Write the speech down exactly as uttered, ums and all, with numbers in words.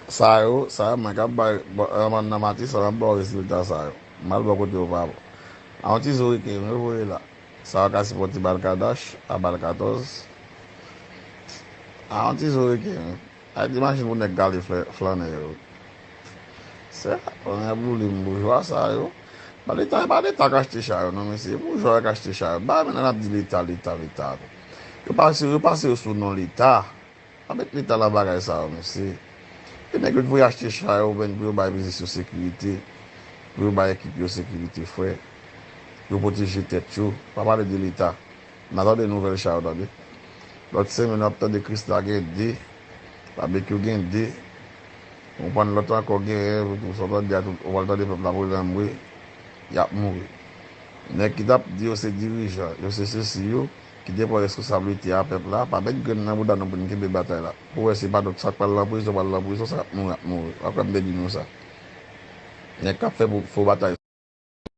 Sa yo, sa yo, mwen k ap bay, nan Matisan, m ap ba w rezilta sa yo. M al bò kote yo pa. A yon ti zo reken, yo voye la. Sa yo ka sipòte bal kadach, a bal katòz. A yon ti zo reken, wi. Ay, imajin pou nèg gale flannen yo. Se, konnen boule m boujwa sa yo. Pa Leta, pa Leta k achte cha yo, non, mesye. Boujwa yo k achte cha yo. Ba men nan ap di Leta, Leta, Leta. Yo pase, yo pase yo sou non Leta. Pa met Leta nan bagay sa yo, mesye. E nèg yo t voye achte cha yo, men pou yo bay biznis yo sekirite. Pou yo bay ekip yo sekirite, frè. Pou yo pwoteje tèt yo. Pa pale de Leta. N a tande nouvèl cha yo, tande. Lòt semèn, w ap tande Krisla gen de, Babekyou gen de. Ou konprann, lòt ankò genyen, ou sa w tande a tout, ou pral tande pèp la pou lanmwe, y ap mouri. Nèg ki t ap di yo se dirijan, yo se sesi, yo, ki te pran reskonsablite a pèp la, pa met grenn nan bouda nou pou n kenbe batay la. Pou wè se pa dòt sa k pral nan prizon, pral nan prizon, sa k ap mouri, ap mouri. W ap wè m te di nou sa. Nèg k ap fè pou fo batay